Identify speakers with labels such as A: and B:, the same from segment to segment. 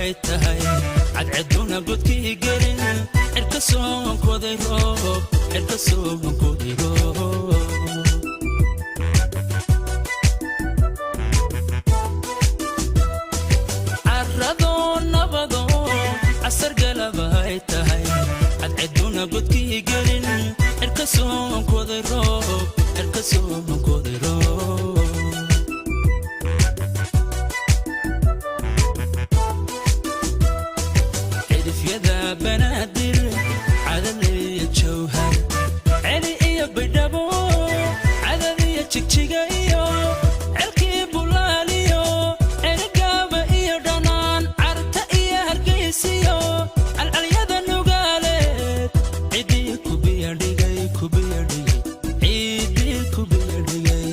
A: Galabay tahay, cadceduna godkii gelin, cirka soonkoday roob, cirka soonkoday roob. Caradoo nabado, casar galabay tahay, cadceduna godkii gelin, cirka soonkoday roob, cirka soonkoday roob. Cidhifyada Banaadir, Cadaliyo Jawhar, Celi iyo Baydhabo, Cadad iyo Jigjiga iyo Celkii Bulaaliyo, Celigaaba iyo Dhanaan, Carta iyo Hargaysiyo Calcalyada Nugaaleed, ciddii kubiya dhigay, kubiya dhigay, ciiddii kubiya dhigay.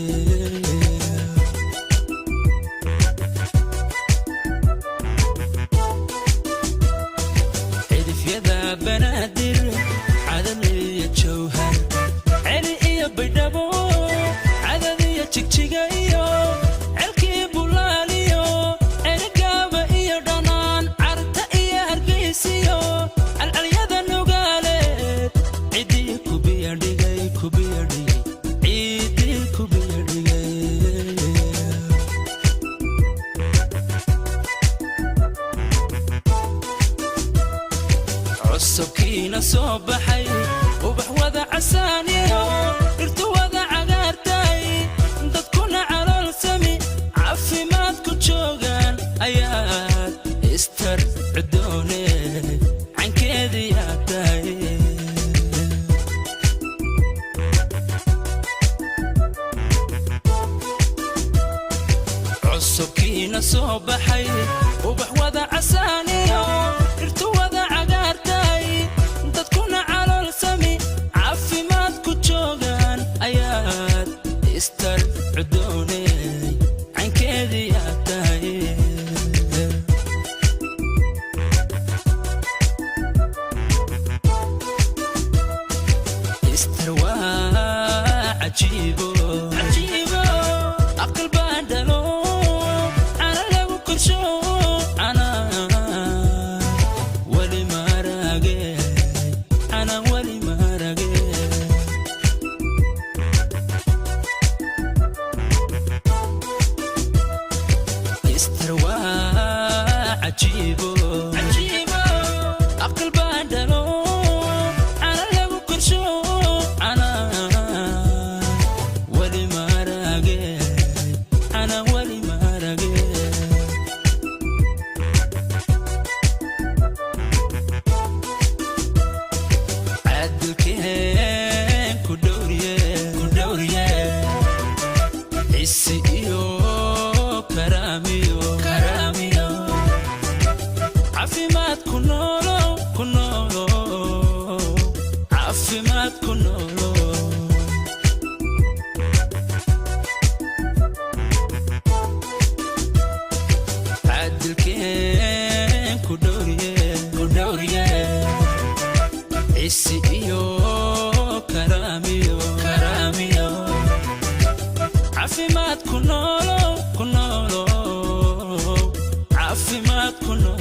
A: Cidhifyada Banaadir, Cadaliyo Jawhar, Celi iyo Baydhabo, Cadad iyo Jigjiga iyo Celkii Bulaaliyo, Celigaaba iyo Dhanaan, Carta iyo Hargaysiyo Calcalyada Nugaaleed, ciddii kubiya dhigay, kubiya dhigay, ciiddii kubiya dhigay. Cusubkiina soo baxay, ubax wada casaaniyo, dhirtu wada cagaartahay, dadkuna calool sami caafimaad ku joogaan, ayaad istar cudoone cankeediyaa tahay. Cusubkiina soo baxay, ubax wada casaaniyo, dhirtu wada cagaartahay, dadkuna calool sami caafimaad ku joogaan, ayaad istar cudoone cankeediyaa tahay. Istar waa cajiibo, cajiibo, aqal baan dhalo, cana lagu korsho, cana weli maarage, cana weli maarage. Istar waa cajiibo, cajiibo, aqal baan dhalo, cana lagu korsho, cana weli maarage, cana weli maarage. Caadilkeen ku dhowriye, ku dhowriye, cisi iyo karaamiyo, karaamiyo, caafimaad ku noolo, ku noolo, caafimaad ku noolo. Caadilkeen ku dhowriye, ku dhowriye, cisi iyo karaamiyo, karaamiyo, caafimaad ku noolo, ku noolo, caafimaad ku noolo.